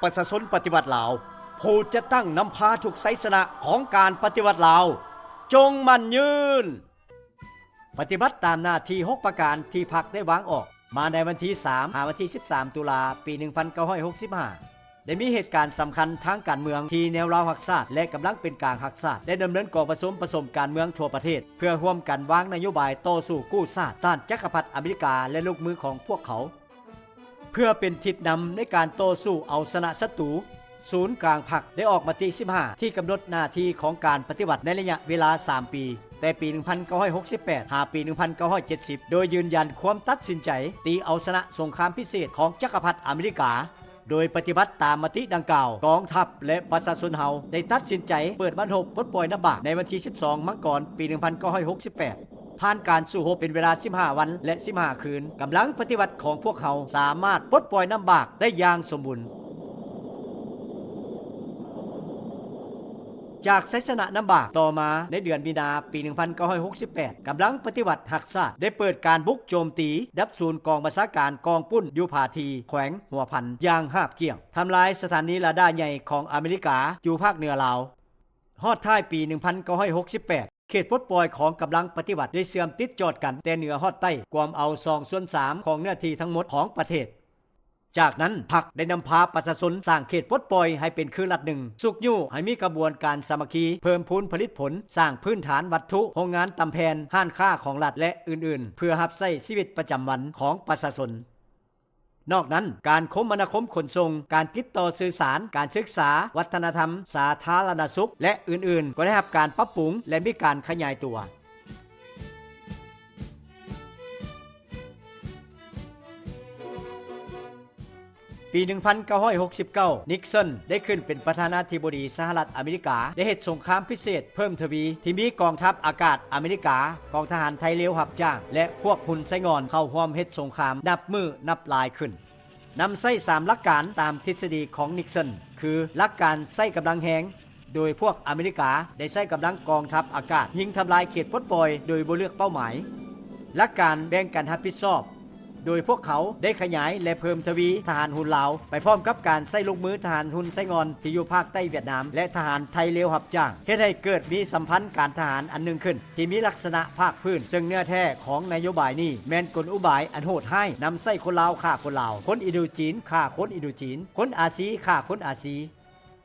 ປະຊາຊົນປະຕິວັດລາວ, ຜູ້ຈັດຕັ້ງນຳພາທຸກໄຊຊະນະຂອງການປະຕິວັດລາວ, ຈົ່ງໝັ້ນຍືນ! ປະຕິບັດຕາມໜ້າທີ່ຫົກປະການທີ່ພັກໄດ້ວາງອອກມາໃນວັນທີສາມ ຫາວັນທີສິບສາມ ຕຸລາ ປີໜຶ່ງພັນເກົ້າຮ້ອຍຫົກສິບຫ້າ ໄດ້ມີເຫດການສຳຄັນທາງການເມືອງທີ່ແນວລາວຮັກຊາດ ແລະ ກຳລັງເປັນກາງຮັກຊາດ ໄດ້ດຳເນີນກອງປະຊຸມປະສົມການເມືອງທົ່ວປະເທດ ເພື່ອຮ່ວມກັນວາງນະໂຍບາຍຕໍ່ສູ້ກູ້ຊາດຕ້ານຈັກກະພັດອາເມລິກາ ແລະ ລູກມືຂອງພວກເຂົາ ເພື່ອເປັນທິດນຳໃນການຕໍ່ສູ້ເອົາຊະນະສັດຕູ. ສູນກາງພັກໄດ້ອອກມະຕິສິບຫ້າ ທີ່ກຳນົດໜ້າທີ່ຂອງການປະຕິວັດໃນໄລຍະເວລາສາມປີ, ແຕ່ປີໜຶ່ງພັນເກົ້າຮ້ອຍຫົກສິບແປດ ຫາປີໜຶ່ງພັນເກົ້າຮ້ອຍເຈັດສິບ ໂດຍຢືນຢັນຄວາມຕັດສິນໃຈຕີເອົາຊະນະສົງຄາມພິເສດຂອງຈັກກະພັດອາເມລິກາ. ໂດຍປະຕິບັດຕາມມະຕິດັ່ງກ່າວ, ກອງທັບ ແລະ ປະຊາຊົນເຮົາໄດ້ຕັດສິນໃຈເປີດບັ້ນຮົບປົດປ່ອຍນ້ຳບາກໃນວັນທີສິບສອງ ມັງກອນ ປີໜຶ່ງພັນເກົ້າຮ້ອຍຫົກສິບແປດ. ຜ່ານການສູ້ຮົບເປັນເວລາສິບຫ້າວັນ ແລະ ສິບຫ້າຄືນ, ກຳລັງປະຕິວັດຂອງພວກເຮົາສາມາດປົດປ່ອຍນ້ຳບາກໄດ້ຢ່າງສົມບູນ. ຈາກໄຊຊະນະນ້ຳບາກ, ຕໍ່ມາໃນເດືອນມີນາ ປີໜຶ່ງພັນເກົ້າຮ້ອຍຫົກສິບແປດ, ກຳລັງປະຕິວັດຮັກຊາດໄດ້ເປີດການບຸກໂຈມຕີດັບສູນກອງບັນຊາການກອງປຸ້ນຢູ່ຜາຖີ່ ແຂວງຫົວພັນ ຢ່າງຫາບກ້ຽງ, ທຳລາຍສະຖານີລາດ້າໃຫຍ່ຂອງອາເມລິກາຢູ່ພາກເໜືອລາວ. ຮອດທ້າຍປີໜຶ່ງພັນເກົ້າຮ້ອຍຫົກສິບແປດ, ເຂດປົດປ່ອຍຂອງກຳລັງປະຕິວັດໄດ້ເຊື່ອມຕິດຈອດກັນແຕ່ເໜືອຮອດໃຕ້, ກວມເອົາສອງສ່ວນສາມຂອງເນື້ອທີ່ທັງໝົດຂອງປະເທດ. ຈາກນັ້ນ, ພັກໄດ້ນຳພາປະຊາຊົນສ້າງເຂດປົດປ່ອຍໃຫ້ເປັນຄືລັດໜຶ່ງ, ຊຸກຍູ້ໃຫ້ມີຂະບວນການສາມັກຄີ, ເພີ່ມພູນຜະລິດຜົນ, ສ້າງພື້ນຖານວັດຖຸ, ໂຮງງານຕຳແຜ່ນ, ຮ້ານຄ້າຂອງລັດ ແລະ ອື່ນໆ ເພື່ອຮັບໃຊ້ຊີວິດປະຈຳວັນຂອງປະຊາຊົນ. ນອກນັ້ນ, ການຄົມມະນາຄົມຂົນສົ່ງ, ການຕິດຕໍ່ສື່ສານ, ການສຶກສາ, ວັດທະນະທຳ, ສາທາລະນະສຸກ ແລະ ອື່ນໆ ກໍໄດ້ຮັບການປັບປຸງ ແລະ ມີການຂະຫຍາຍຕົວ. ປີໜຶ່ງພັນເກົ້າຮ້ອຍຫົກສິບເກົ້າ, ນິກເຊີນໄດ້ຂຶ້ນເປັນປະທານາທິບໍດີສະຫະລັດອາເມລິກາ, ໄດ້ເຮັດສົງຄາມພິເສດເພີ່ມທະວີ ທີ່ມີກອງທັບອາກາດອາເມລິກາ, ກອງທະຫານໄທເລວຮັບຈ້າງ ແລະ ພວກຮຸນໄຊງອນເຂົ້າຮ່ວມເຮັດສົງຄາມນັບມື້ນັບຫຼາຍຂຶ້ນ. ນຳໃຊ້ສາມຫຼັກການຕາມທິດສະດີຂອງນິກເຊີນ ຄື ຫຼັກການໃຊ້ກຳລັງແຮງ, ໂດຍພວກອາເມລິກາໄດ້ໃຊ້ກຳລັງກອງທັບອາກາດຍິງທຳລາຍເຂດປົດປ່ອຍໂດຍບໍ່ເລືອກເປົ້າໝາຍ. ຫຼັກການແບ່ງກັນຮັບຜິດຊອບ, ໂດຍພວກເຂົາໄດ້ຂະຫຍາຍ ແລະ ເພີ່ມທະວີທະຫານຮຸນລາວ ໄປພ້ອມກັບການໃຊ້ລູກມືທະຫານຮຸນໄຊງອນທີ່ຢູ່ພາກໃຕ້ຫວຽດນາມ ແລະ ທະຫານໄທເລວຮັບຈ້າງ, ເຮັດໃຫ້ເກີດມີສຳພັນການທະຫານອັນໜຶ່ງຂຶ້ນ ທີ່ມີລັກສະນະພາກພື້ນ, ເຊິ່ງເນື້ອແທ້ຂອງນະໂຍບາຍນີ້ແມ່ນກົນອຸບາຍອັນໂຫດຮ້າຍ, ນຳໃຊ້ຄົນລາວຂ້າຄົນລາວ, ຄົນອິນໂດຈີນຂ້າຄົນອິນໂດຈີນ, ຄົນອາຊີຂ້າຄົນອາຊີ.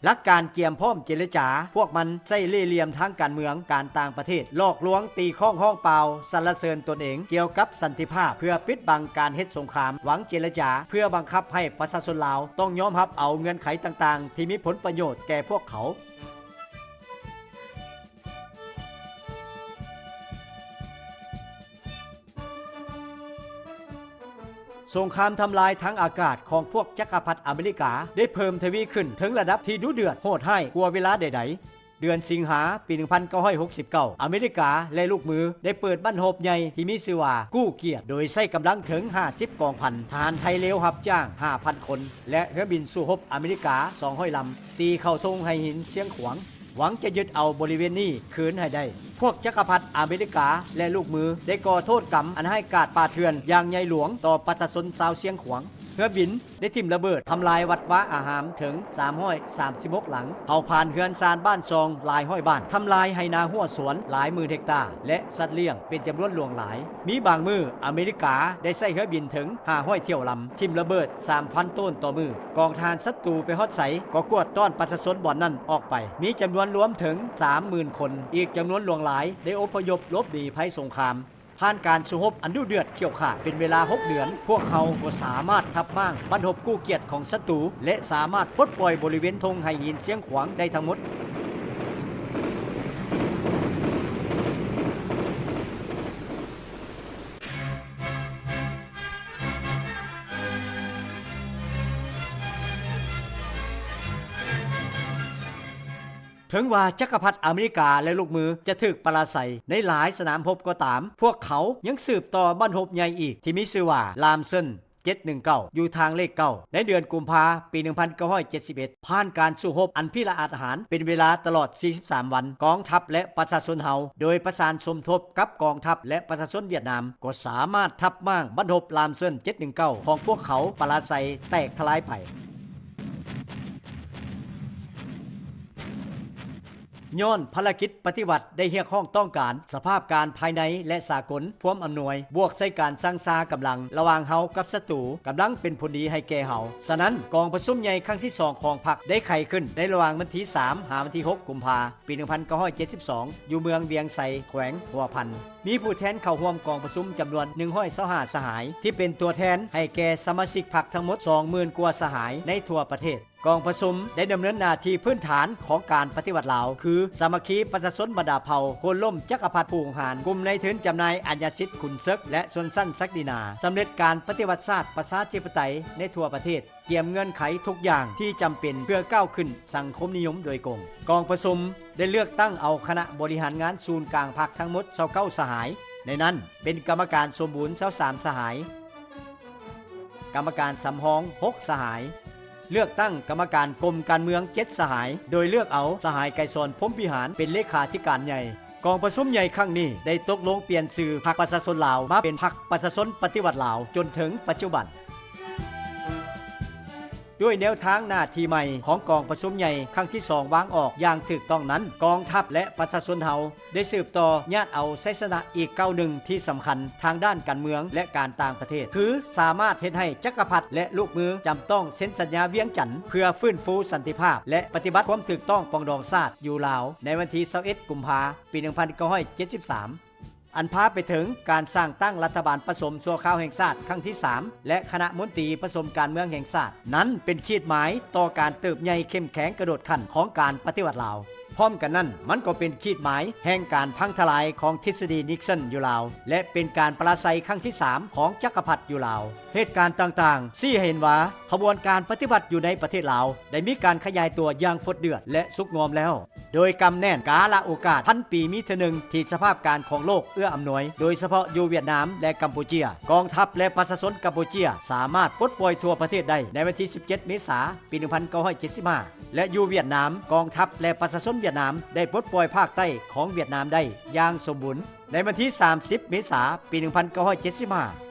ຫຼັກການກຽມພ້ອມເຈລະຈາ, ພວກມັນໃຊ້ເລ່ຫຼ່ຽມທາງການເມືອງ, ການຕ່າງປະເທດ, ຫຼອກລວງ, ຕີຄ້ອງຮ້ອງປ່າວ, ສັນລະເສີນຕົນເອງກ່ຽວກັບສັນຕິພາບ ເພື່ອປິດບັງການເຮັດສົງຄາມ, ຫວັງເຈລະຈາເພື່ອບັງຄັບໃຫ້ປະຊາຊົນລາວຕ້ອງຍອມຮັບເອົາເງື່ອນໄຂຕ່າງໆທີ່ມີຜົນປະໂຫຍດແກ່ພວກເຂົາ. ສົງຄາມທຳລາຍທາງອາກາດຂອງພວກຈັກກະພັດອາເມລິກາໄດ້ເພີ່ມທະວີຂຶ້ນເຖິງລະດັບທີ່ດຸເດືອດໂຫດຮ້າຍກວ່າເວລາໃດໆ. ເດືອນສິງຫາ ປີໜຶ່ງພັນເກົ້າຮ້ອຍຫົກສິບເກົ້າ ອາເມລິກາ ແລະ ລູກມືໄດ້ເປີດບັ້ນຮົບໃຫຍ່ທີ່ມີຊື່ວ່າກູ້ກຽດ, ໂດຍໃຊ້ກຳລັງເຖິງຫ້າສິບກອງພັນ, ທະຫານໄທເລວຮັບຈ້າງຫ້າພັນຄົນ ແລະ ເຮືອບິນສູ້ຮົບອາເມລິກາສອງຮ້ອຍລຳ ຕີເຂົ້າທົ່ງໄຫຫີນຊຽງຂວາງ. ຫວັງຈະຍຶດເອົາບໍລິເວນນີ້ຄືນໃຫ້ໄດ້. ພວກຈັກກະພັດອາເມລິກາ ແລະ ລູກມືໄດ້ກໍ່ໂທດກຳອັນຮ້າຍກາດປ່າເຖື່ອນຢ່າງໃຫຍ່ຫຼວງຕໍ່ປະຊາຊົນຊາວຊຽງຂວາງ. ເຮືອບິນໄດ້ຖິ້ມລະເບີດທຳລາຍວັດວາອາຮາມເຖິງສາມຮ້ອຍສາມສິບຫົກຫຼັງ, ເຜົາຜານເຮືອນຊານບ້ານຊ່ອງຫຼາຍຮ້ອຍບ້ານ, ທຳລາຍໄຮ່ນາຮົ້ວສວນຫຼາຍໝື່ນເຮັກຕາ ແລະ ສັດລ້ຽງເປັນຈຳນວນຫຼວງຫຼາຍ. ມີບາງມື້ອາເມລິກາໄດ້ໃຊ້ເຮືອບິນເຖິງຫ້າຮ້ອຍຖ້ຽວລຳ, ຖິ້ມລະເບີດສາມພັນໂຕນຕໍ່ມື້. ກອງທະຫານສັດຕູໄປຮອດໃສກໍກວາດຕ້ອນປະຊາຊົນບ່ອນນັ້ນອອກໄປ. ມີຈຳນວນລວມເຖິງສາມໝື່ນຄົນ, ອີກຈຳນວນຫຼວງຫຼາຍໄດ້ອົບພະຍົບຫຼົບໜີໄພສົງຄາມ. ຜ່ານການສູ້ຮົບອັນດຸເດືອດຂຽວຂາດເປັນເວລາຫົກເດືອນ, ພວກເຮົາກໍສາມາດທັບມ້າງບັ້ນຮົບກູ້ກຽດຂອງສັດຕູ ແລະ ສາມາດປົດປ່ອຍບໍລິເວນທົ່ງໄຫຫີນຊຽງຂວາງໄດ້ທັງໝົດ. ເຖິງວ່າຈັກກະພັດອາເມລິກາ ແລະ ລູກມືຈະຖືກປະລາໄຊໃນຫຼາຍສະໜາມຮົບກໍຕາມ, ພວກເຂົາຍັງສືບຕໍ່ບັ້ນຮົບໃຫຍ່ອີກ ທີ່ມີຊື່ວ່າ ລາມເຊີນ ເຈັດໜຶ່ງເກົ້າ ຢູ່ທາງເລກເກົ້າ ໃນເດືອນກຸມພາ ປີໜຶ່ງພັນເກົ້າຮ້ອຍເຈັດສິບເອັດ. ຜ່ານການສູ້ຮົບອັນພິລະອາດຫານເປັນເວລາຕະຫຼອດສີ່ສິບສາມວັນ, ກອງທັບ ແລະ ປະຊາຊົນເຮົາ ໂດຍປະສານສົມທົບກັບກອງທັບ ແລະ ປະຊາຊົນຫວຽດນາມ ກໍສາມາດທັບມ້າງບັ້ນຮົບລາມເຊີນ ເຈັດໜຶ່ງເກົ້າ ຂອງພວກເຂົາປະລາໄຊແຕກທະລາຍໄປ. ຍ້ອນພາລະກິດປະຕິວັດໄດ້ຮຽກຮ້ອງຕ້ອງການສະພາບການພາຍໃນ ແລະ ສາກົນພວມອຳນວຍ ບວກໃສ່ການຊັງຊາກຳລັງລະຫວ່າງເຮົາກັບສັດຕູ ກຳລັງເປັນຜົນດີໃຫ້ແກ່ເຮົາ. ສະນັ້ນ, ກອງປະຊຸມໃຫຍ່ຄັ້ງທີສອງຂອງພັກໄດ້ໄຂຂຶ້ນໃນລະຫວ່າງວັນທີສາມ ຫາວັນທີຫົກ ກຸມພາ ປີໜຶ່ງພັນເກົ້າຮ້ອຍເຈັດສິບສອງ ຢູ່ເມືອງວຽງໄຊ ແຂວງຫົວພັນ. ມີຜູ້ແທນເຂົ້າຮ່ວມກອງປະຊຸມຈຳນວນໜຶ່ງຮ້ອຍຊາວຫ້າສະຫາຍ ທີ່ເປັນຕົວແທນໃຫ້ແກ່ສະມາຊິກພັກທັງໝົດສອງໝື່ນກວ່າສະຫາຍໃນທົ່ວປະເທດ. ກອງປະຊຸມໄດ້ດຳເນີນໜ້າທີ່ພື້ນຖານຂອງການປະຕິວັດລາວ ຄື ສາມັກຄີປະຊາຊົນບັນດາເຜົ່າ ໂຄ່ນລົ້ມຈັກກະພັດຜູ້ຮຸກຮານ, ກຸ່ມນາຍທຶນຈຳໜ່າຍອາຍາສິດຂຸນເສິກ ແລະ ຊົນຊັ້ນສັກດິນາ, ສຳເລັດການປະຕິວັດຊາດປະຊາທິປະໄຕໃນທົ່ວປະເທດ, ກຽມເງື່ອນໄຂທຸກຢ່າງທີ່ຈຳເປັນເພື່ອກ້າວຂຶ້ນສັງຄົມນິຍົມໂດຍກົງ. ກອງປະຊຸມໄດ້ເລືອກຕັ້ງເອົາຄະນະບໍລິຫານງານສູນກາງພັກທັງໝົດຊາວເກົ້າສະຫາຍ, ໃນນັ້ນເປັນກຳມະການສົມບູນຊາວສາມສະຫາຍ, ກຳມະການສຳຮອງຫົກສະຫາຍ, ເລືອກຕັ້ງກຳມະການກົມການເມືອງເຈັດສະຫາຍ, ໂດຍເລືອກເອົາສະຫາຍໄກສອນ ພົມວິຫານ ເປັນເລຂາທິການໃຫຍ່. ກອງປະຊຸມໃຫຍ່ຄັ້ງນີ້ໄດ້ຕົກລົງປ່ຽນຊື່ພັກປະຊາຊົນລາວ ມາເປັນພັກປະຊາຊົນປະຕິວັດລາວ ຈົນເຖິງປັດຈຸບັນ. ດ້ວຍແນວທາງໜ້າທີ່ໃໝ່ຂອງກອງປະຊຸມໃຫຍ່ຄັ້ງທີສອງວາງອອກຢ່າງຖືກຕ້ອງນັ້ນ, ກອງທັບ ແລະ ປະຊາຊົນເຮົາ ໄດ້ສືບຕໍ່ຍາດເອົາໄຊຊະນະອີກກ້າວໜຶ່ງທີ່ສຳຄັນທາງດ້ານການເມືອງ ແລະ ການຕ່າງປະເທດ, ຄືສາມາດເຮັດໃຫ້ຈັກກະພັດ ແລະ ລູກມືຈຳຕ້ອງເຊັນສັນຍາວຽງຈັນ ເພື່ອຟື້ນຟູສັນຕິພາບ ແລະ ປະຕິບັດຄວາມຖືກຕ້ອງປອງດອງຊາດຢູ່ລາວ ໃນວັນທີຊາວເອັດ ກຸມພາ ປີໜຶ່ງພັນເກົ້າຮ້ອຍເຈັດສິບສາມ ອັນພາໄປເຖິງການສ້າງຕັ້ງລັດຖະບານປະສົມຊົ່ວຄາວແຫ່ງຊາດຄັ້ງທີສາມ ແລະ ຄະນະມົນຕີປະສົມການເມືອງແຫ່ງຊາດ. ນັ້ນເປັນຂີດໝາຍຕໍ່ການເຕີບໃຫຍ່ເຂັ້ມແຂງກະໂດດຂັ້ນຂອງການປະຕິວັດລາວ. ພ້ອມກັນນັ້ນ, ມັນກໍເປັນຂີດໝາຍແຫ່ງການພັງທະລາຍຂອງທິດສະດີນິກສັນຢູ່ລາວ ແລະ ເປັນການປະລາໄຊຄັ້ງທີສາມຂອງຈັກກະພັດຢູ່ລາວ. ເຫດການຕ່າງໆຊີ້ໃຫ້ເຫັນວ່າ ຂະບວນການປະຕິວັດຢູ່ໃນປະເທດລາວໄດ້ມີການຂະຫຍາຍຕົວຢ່າງຟົດເດືອດ ແລະ ສຸກງອມແລ້ວ, ໂດຍກຳແໜ້ນກາລະໂອກາດພັນປີມີເທື່ອໜຶ່ງທີ່ສະພາບການຂອງໂລກເອື້ອອຳນວຍ, ໂດຍສະເພາະຢູ່ຫວຽດນາມ ແລະ ກຳປູເຈຍ. ກອງທັບ ແລະ ປະຊາຊົນກຳປູເຈຍສາມາດປົດປ່ອຍທົ່ວປະເທດໄດ້ໃນວັນທີສິບເຈັດ ເມສາ ປີໜຶ່ງພັນເກົ້າຮ້ອຍເຈັດສິບຫ້າ ແລະ ຢູ່ຫວຽດນາມ, ກອງທັບ ແລະ ປະຊາຊົນຫວຽດນາມໄດ້ປົດປ່ອຍພາກໃຕ້ຂອງຫວຽດນາມໄດ້ຢ່າງສົມບູນໃນວັນທີສາມສິບ ເມສາ ປີໜຶ່ງພັນເກົ້າຮ້ອຍເຈັດສິບຫ້າ.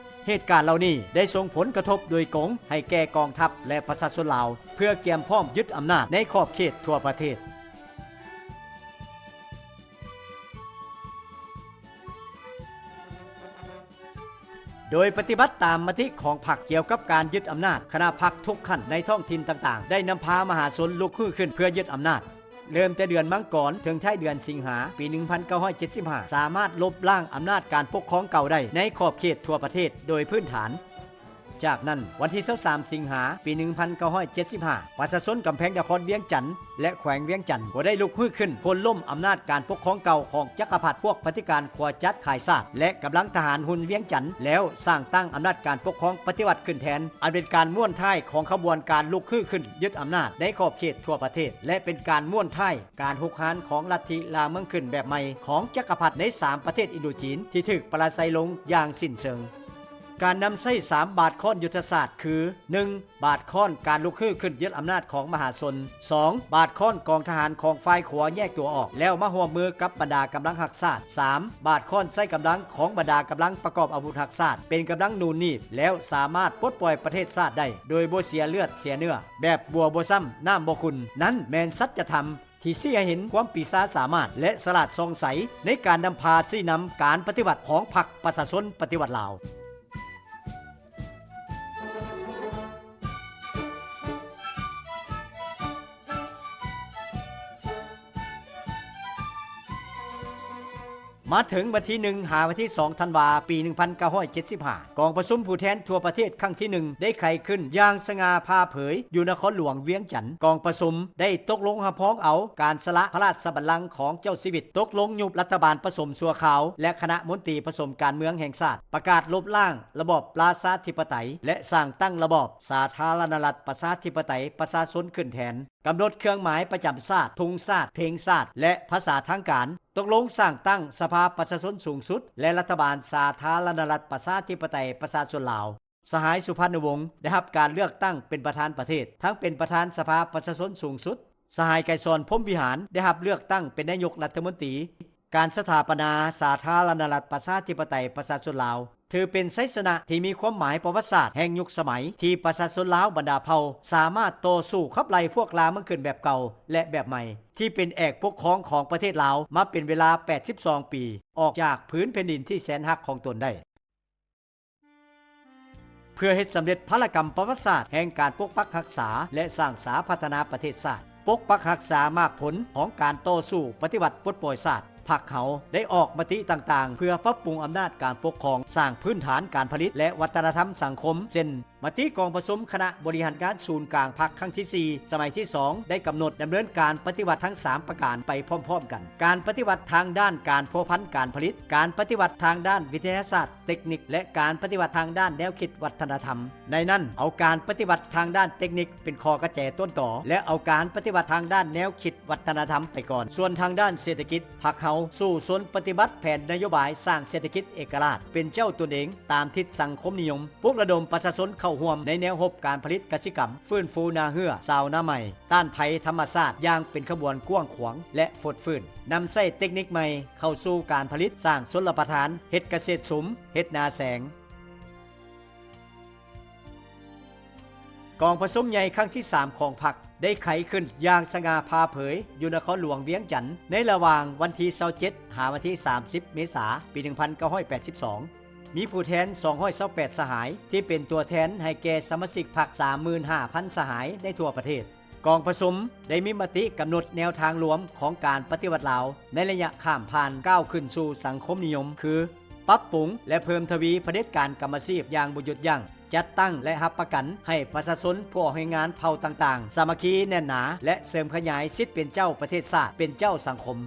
ເຫດການເຫຼົ່ານີ້ໄດ້ສົ່ງຜົນກະທົບໂດຍກົງໃຫ້ແກ່ກອງທັບ ແລະ ປະຊາຊົນລາວ ເພື່ອກຽມພ້ອມຍຶດອຳນາດໃນຂອບເຂດທົ່ວປະເທດ. ໂດຍປະຕິບັດຕາມມະຕິຂອງພັກກ່ຽວກັບການຍຶດອຳນາດ, ຄະນະພັກທຸກຂັ້ນໃນທ້ອງຖິ່ນຕ່າງໆ ໄດ້ນຳພາມະຫາຊົນລຸກຮືຂຶ້ນເພື່ອຍຶດອຳນາດ. ເລີ່ມແຕ່ເດືອນມັງກອນເຖິງທ້າຍເດືອນສິງຫາ ປີໜຶ່ງພັນເກົ້າຮ້ອຍເຈັດສິບຫ້າ ສາມາດລົບລ້າງອຳນາດການປົກຄອງເກົ່າໄດ້ໃນຂອບເຂດທົ່ວປະເທດໂດຍພື້ນຖານ. ຈາກນັ້ນ, ວັນທີຊາວສາມ ສິງຫາ ປີໜຶ່ງພັນເກົ້າຮ້ອຍເຈັດສິບຫ້າ ປະຊາຊົນກຳແພງນະຄອນວຽງຈັນ ແລະ ແຂວງວຽງຈັນ ກໍໄດ້ລຸກຮືຂຶ້ນໂຄ່ນລົ້ມອຳນາດການປົກຄອງເກົ່າຂອງຈັກກະພັດພວກປະຕິການຂົວຈັດຂາຍຊາດ ແລະ ກຳລັງທະຫານຮຸນວຽງຈັນ ແລ້ວສ້າງຕັ້ງອຳນາດການປົກຄອງປະຕິວັດຂຶ້ນແທນ, ອັນເປັນການມ້ວນທ້າຍຂອງຂະບວນການລຸກຮືຂຶ້ນຍຶດອຳນາດໃນຂອບເຂດທົ່ວປະເທດ ແລະ ເປັນການມ້ວນທ້າຍການຮຸກຮານຂອງລັດທິລ່າເມືອງຂຶ້ນແບບໃໝ່ຂອງຈັກກະພັດໃນສາມປະເທດອິນໂດຈີນທີ່ຖືກປະລາໄຊລົງຢ່າງສິ້ນເຊີງ. ການນຳໃຊ້ສາມບາດຄ້ອນຍຸດທະສາດຄື ໜຶ່ງ ບາດຄ້ອນການລຸກຮືຂຶ້ນຍຶດອຳນາດຂອງມະຫາຊົນ, ສອງ ບາດຄ້ອນກອງທະຫານຂອງຝ່າຍຂວາແຍກຕົວອອກ ແລ້ວມາຮ່ວມມືກັບບັນດາກຳລັງຮັກຊາດ, ສາມ ບາດຄ້ອນໃຊ້ກຳລັງຂອງບັນດາກຳລັງປະກອບອາວຸດຮັກຊາດ ເປັນກຳລັງນູນໜີບ ແລ້ວສາມາດປົດປ່ອຍປະເທດຊາດໄດ້ໂດຍບໍ່ເສຍເລືອດເສຍເນື້ອ ແບບບົວບໍ່ຊ້ຳນ້ຳບໍ່ຂຸ່ນ. ນັ້ນແມ່ນສັດຈະທຳ ທີ່ຊີ້ໃຫ້ເຫັນຄວາມປີຊາສາມາດ ແລະ ສະຫຼາດສ່ອງໃສໃນການນຳພາຊີ້ນຳການປະຕິວັດຂອງພັກປະຊາຊົນປະຕິວັດລາວ. ມາເຖິງວັນທີໜຶ່ງ ຫາວັນທີສອງ ທັນວາ ປີໜຶ່ງພັນເກົ້າຮ້ອຍເຈັດສິບຫ້າ ກອງປະຊຸມຜູ້ແທນທົ່ວປະເທດຄັ້ງທີໜຶ່ງ ໄດ້ໄຂຂຶ້ນຢ່າງສະຫງ່າຜ່າເຜີຍຢູ່ນະຄອນຫຼວງວຽງຈັນ. ກອງປະຊຸມໄດ້ຕົກລົງຮັບຮອງເອົາການສະຫຼະພະລາຊະບັນລັງຂອງເຈົ້າຊີວິດ, ຕົກລົງຍຸບລັດຖະບານປະສົມຊົ່ວຄາວ ແລະ ຄະນະມົນຕີປະສົມການເມືອງແຫ່ງຊາດ, ປະກາດລົບລ້າງລະບອບລາຊາທິປະໄຕ ແລະ ສ້າງຕັ້ງລະບອບສາທາລະນະລັດປະຊາທິປະໄຕປະຊາຊົນຂຶ້ນແທນ, ກຳນົດເຄື່ອງໝາຍປະຈຳຊາດ, ທຸງຊາດ, ເພງຊາດ ແລະ ພາສາທາງການ, ຕົກລົງສ້າງຕັ້ງສະພາປະຊາຊົນສູງສຸດ ແລະ ລັດຖະບານສາທາລະນະລັດປະຊາທິປະໄຕປະຊາຊົນລາວ. ສະຫາຍ ສຸພັນນະວົງ ໄດ້ຮັບການເລືອກຕັ້ງເປັນປະທານປະເທດ, ທັງເປັນປະທານສະພາປະຊາຊົນສູງສຸດ. ສະຫາຍ ໄກສອນ ພົມວິຫານ ໄດ້ຮັບເລືອກຕັ້ງເປັນນາຍົກລັດຖະມົນຕີ. ການສະຖາປະນາສາທາລະນະລັດປະຊາທິປະໄຕປະຊາຊົນລາວ ຖືເປັນໄຊຊະນະທີ່ມີຄວາມໝາຍປະຫວັດສາດແຫ່ງຍຸກສະໄໝ ທີ່ປະຊາຊົນລາວບັນດາເຜົ່າສາມາດຕໍ່ສູ້ຂັບໄລ່ພວກລ່າເມືອງຂຶ້ນແບບເກົ່າ ແລະ ແບບໃໝ່ ທີ່ເປັນແອກປົກຄອງຂອງປະເທດລາວມາເປັນເວລາແປດສິບສອງປີ ອອກຈາກຜືນແຜ່ນດິນທີ່ແສນຮັກຂອງຕົນໄດ້. ເພື່ອເຮັດສຳເລັດພາລະກຳປະຫວັດສາດແຫ່ງການປົກປັກຮັກສາ ແລະ ສ້າງສາພັດທະນາປະເທດຊາດ, ປົກປັກຮັກສາໝາກຜົນຂອງການຕໍ່ສູ້ປະຕິວັດປົດປ່ອຍຊາດ, ພັກເຮົາໄດ້ອອກມະຕິຕ່າງໆ ເພື່ອປັບປຸງອຳນາດການປົກຄອງ, ສ້າງພື້ນຖານການຜະລິດ ແລະ ວັດທະນະທຳສັງຄົມ ເຊັ່ນ ມະຕິກອງປະຊຸມຄະນະບໍລິຫານງານສູນກາງພັກຄັ້ງທີສີ່ ສະໄໝທີສອງ ໄດ້ກຳນົດດຳເນີນການປະຕິວັດທັງສາມປະການໄປພ້ອມໆກັນ, ການປະຕິວັດທາງດ້ານການພົວພັນການຜະລິດ, ການປະຕິວັດທາງດ້ານວິທະຍາສາດ ເຕັກນິກ ແລະ ການປະຕິວັດທາງດ້ານແນວຄິດວັດທະນະທຳ. ໃນນັ້ນ ເອົາການປະຕິວັດທາງດ້ານເຕັກນິກເປັນຂໍ້ກະແຈຕົ້ນຕໍ ແລະ ເອົາການປະຕິວັດທາງດ້ານແນວຄິດວັດທະນະທຳໄປກ່ອນ. ສ່ວນທາງດ້ານເສດຖະກິດ, ພັກເຮົາສູ້ຊົນປະຕິບັດແຜນນະໂຍບາຍສ້າງເສດຖະກິດເອກະລາດ, ເປັນເຈົ້າຕົນເອງຕາມທິດສັງຄົມນິຍົມ, ປຸກລະດົມປະຊາຊົນເຂົ້າຮ່ວມໃນແນວຮົບການຜະລິດກະສິກຳ, ຟື້ນຟູນາເຮືອ, ຊາວນາໃໝ່, ຕ້ານໄພທຳມະຊາດຢ່າງເປັນຂະບວນກວ້າງຂວາງ ແລະ ຟົດຟື້ນ, ນຳໃຊ້ເຕັກນິກໃໝ່ເຂົ້າສູ່ການຜະລິດ, ສ້າງຊົນລະປະທານ, ເຮັດກະເສດສຸມ, ເຮັດນາແສງ. ກອງປະຊຸມໃຫຍ່ຄັ້ງທີສາມຂອງພັກໄດ້ໄຂຂຶ້ນຢ່າງສະຫງ່າຜ່າເຜີຍຢູ່ນະຄອນຫຼວງວຽງຈັນ ໃນລະຫວ່າງວັນທີຊາວເຈັດ ຫາວັນທີສາມສິບ ເມສາ ປີໜຶ່ງພັນເກົ້າຮ້ອຍແປດສິບສອງ. ມີຜູ້ແທນສອງຮ້ອຍຊາວແປດສະຫາຍ ທີ່ເປັນຕົວແທນໃຫ້ແກ່ສະມາຊິກພັກສາມໝື່ນຫ້າພັນສະຫາຍໃນທົ່ວປະເທດ. ກອງປະຊຸມໄດ້ມີມະຕິກຳນົດແນວທາງລວມຂອງການປະຕິວັດລາວໃນໄລຍະຂ້າມຜ່ານກ້າວຂຶ້ນສູ່ສັງຄົມນິຍົມ ຄື ປັບປຸງ ແລະ ເພີ່ມທະວີຜະເດັດການກຳມະຊີບຢ່າງບໍ່ຢຸດຢັ້ງ, ຈັດຕັ້ງ ແລະ ຮັບປະກັນໃຫ້ປະຊາຊົນຜູ້ອອກແຮງງານເຜົ່າຕ່າງໆ ສາມັກຄີແໜ້ນໜາ ແລະ ເສີມຂະຫຍາຍສິດເປັນເຈົ້າປະເທດຊາດ, ເປັນເຈົ້າສັງຄົມ.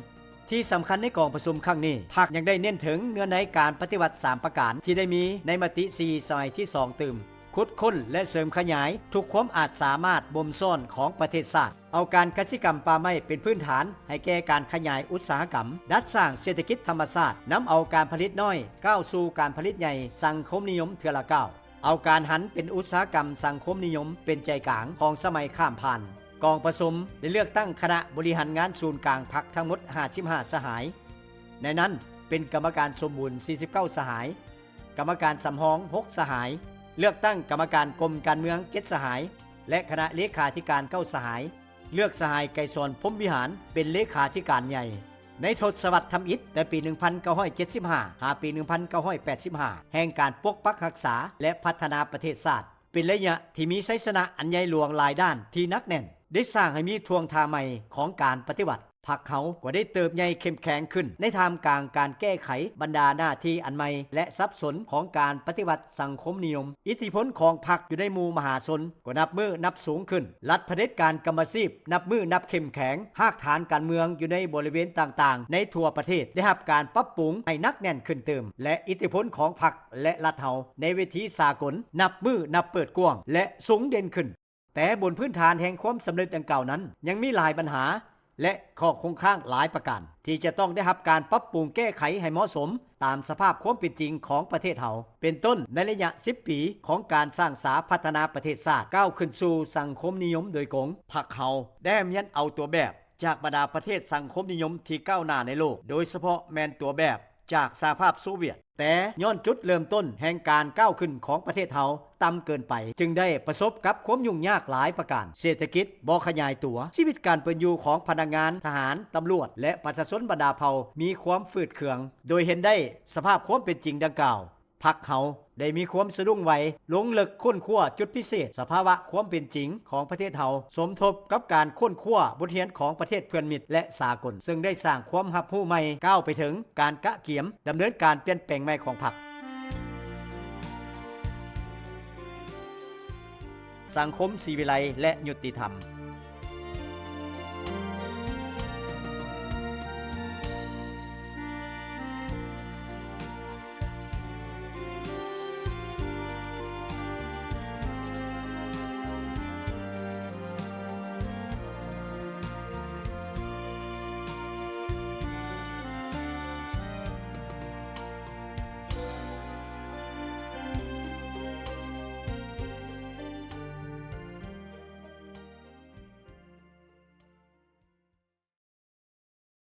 ທີ່ສຳຄັນໃນກອງປະຊຸມຄັ້ງນີ້, ພັກຍັງໄດ້ເນັ້ນເຖິງເນື້ອໃນການປະຕິວັດສາມປະການທີ່ໄດ້ມີໃນມະຕິສີ່ສະໄໝທີສອງຕື່ມ, ຂຸດຄົ້ນ ແລະ ເສີມຂະຫຍາຍທຸກຄວາມອາດສາມາດບົ່ມຊ້ອນຂອງປະເທດຊາດ, ເອົາການກະສິກຳປ່າໄມ້ເປັນພື້ນຖານໃຫ້ແກ່ການຂະຫຍາຍອຸດສາຫະກຳ, ດັດສ້າງເສດຖະກິດທຳມະຊາດ, ນຳເອົາການຜະລິດນ້ອຍກ້າວສູ່ການຜະລິດໃຫຍ່ສັງຄົມນິຍົມເທື່ອລະກ້າວ. ເອົາການຫັນເປັນອຸດສາຫະກຳສັງຄົມນິຍົມເປັນໃຈກາງຂອງສະໄໝຂ້າມຜ່ານ. ກອງປະຊຸມໄດ້ເລືອກຕັ້ງຄະນະບໍລິຫານງານສູນກາງພັກທັງໝົດຫ້າສິບຫ້າສະຫາຍ. ໃນນັ້ນເປັນກຳມະການສົມບູນສີ່ສິບເກົ້າສະຫາຍ, ກຳມະການສຳຮອງຫົກສະຫາຍ, ເລືອກຕັ້ງກຳມະການກົມການເມືອງເຈັດສະຫາຍ ແລະ ຄະນະເລຂາທິການເກົ້າສະຫາຍ. ເລືອກສະຫາຍ ໄກສອນ ພົມວິຫານ ເປັນເລຂາທິການໃຫຍ່. ໃນທົດສະວັດທຳອິດ ແຕ່ປີໜຶ່ງພັນເກົ້າຮ້ອຍເຈັດສິບຫ້າ ຫາປີໜຶ່ງພັນເກົ້າຮ້ອຍແປດສິບຫ້າ ແຫ່ງການປົກປັກຮັກສາ ແລະ ພັດທະນາປະເທດຊາດ, ເປັນໄລຍະທີ່ມີໄຊຊະນະອັນໃຫຍ່ຫຼວງຫຼາຍດ້ານທີ່ໜັກແໜ້ນ, ໄດ້ສ້າງໃຫ້ມີທ່ວງທ່າໃໝ່ຂອງການປະຕິວັດ. ພັກເຮົາກໍໄດ້ເຕີບໃຫຍ່ເຂັ້ມແຂງຂຶ້ນໃນທ່າມກາງການແກ້ໄຂບັນດາໜ້າທີ່ອັນໃໝ່ ແລະ ສັບສົນຂອງການປະຕິວັດສັງຄົມນິຍົມ. ອິດທິພົນຂອງພັກຢູ່ໃນໝູ່ມະຫາຊົນກໍນັບມື້ນັບສູງຂຶ້ນ. ລັດຜະເດັດການກຳມະຊີບນັບມື້ນັບເຂັ້ມແຂງ. ຮາກຖານການເມືອງຢູ່ໃນບໍລິເວນຕ່າງໆໃນທົ່ວປະເທດໄດ້ຮັບການປັບປຸງໃຫ້ໜັກແໜ້ນຂຶ້ນຕື່ມ ແລະ ອິດທິພົນຂອງພັກ ແລະ ລັດເຮົາໃນເວທີສາກົນນັບມື້ນັບເປີດກວ້າງ ແລະ ສູງເດັ່ນຂຶ້ນ. ແຕ່ບົນພື້ນຖານແຫ່ງຄວາມສຳເລັດດັ່ງກ່າວນັ້ນ ຍັງມີຫຼາຍບັນຫາ ແລະ ຂໍ້ຄົງຄ້າງຫຼາຍປະການ ທີ່ຈະຕ້ອງໄດ້ຮັບການປັບປຸງແກ້ໄຂໃຫ້ເໝາະສົມຕາມສະພາບຄວາມເປັນຈິງຂອງປະເທດເຮົາ. ເປັນຕົ້ນ, ໃນໄລຍະສິບປີຂອງການສ້າງສາພັດທະນາປະເທດຊາດ ກ້າວຂຶ້ນສູ່ສັງຄົມນິຍົມໂດຍກົງ, ພັກເຮົາໄດ້ຮຽນເອົາຕົວແບບຈາກບັນດາປະເທດສັງຄົມນິຍົມທີ່ກ້າວໜ້າໃນໂລກ, ໂດຍສະເພາະແມ່ນຕົວແບບຈາກສະຫະພາບໂຊວຽດ. ແຕ່ຍ້ອນຈຸດເລີ່ມຕົ້ນແຫ່ງການກ້າວຂຶ້ນຂອງປະເທດເຮົາຕ່ຳເກີນໄປ, ຈຶ່ງໄດ້ປະສົບກັບຄວາມຫຍຸ້ງຍາກຫຼາຍປະການ. ເສດຖະກິດບໍ່ຂະຫຍາຍຕົວ, ຊີວິດການເປັນຢູ່ຂອງພະນັກງານ, ທະຫານ, ຕຳຫຼວດ ແລະ ປະຊາຊົນບັນດາເຜົ່າມີຄວາມຝືດເຄືອງ. ໂດຍເຫັນໄດ້ສະພາບຄວາມເປັນຈິງດັ່ງກ່າວ, ພັກເຮົາໄດ້ມີຄວາມສະດຸ້ງໄຫວ, ລົງເລິກຄົ້ນຄວ້າຈຸດພິເສດ, ສະພາວະຄວາມເປັນຈິງຂອງປະເທດເຮົາ, ສົມທົບກັບການຄົ້ນຄວ້າບົດຮຽນຂອງປະເທດເພື່ອນມິດ ແລະ ສາກົນ, ເຊິ່ງໄດ້ສ້າງຄວາມຮັບຮູ້ໃໝ່ ກ້າວໄປເຖິງການກະກຽມດຳເນີນການປ່ຽນແປງໃໝ່ຂອງພັກ. ສັງຄົມສີວິໄລ ແລະ ຍຸຕິທຳ.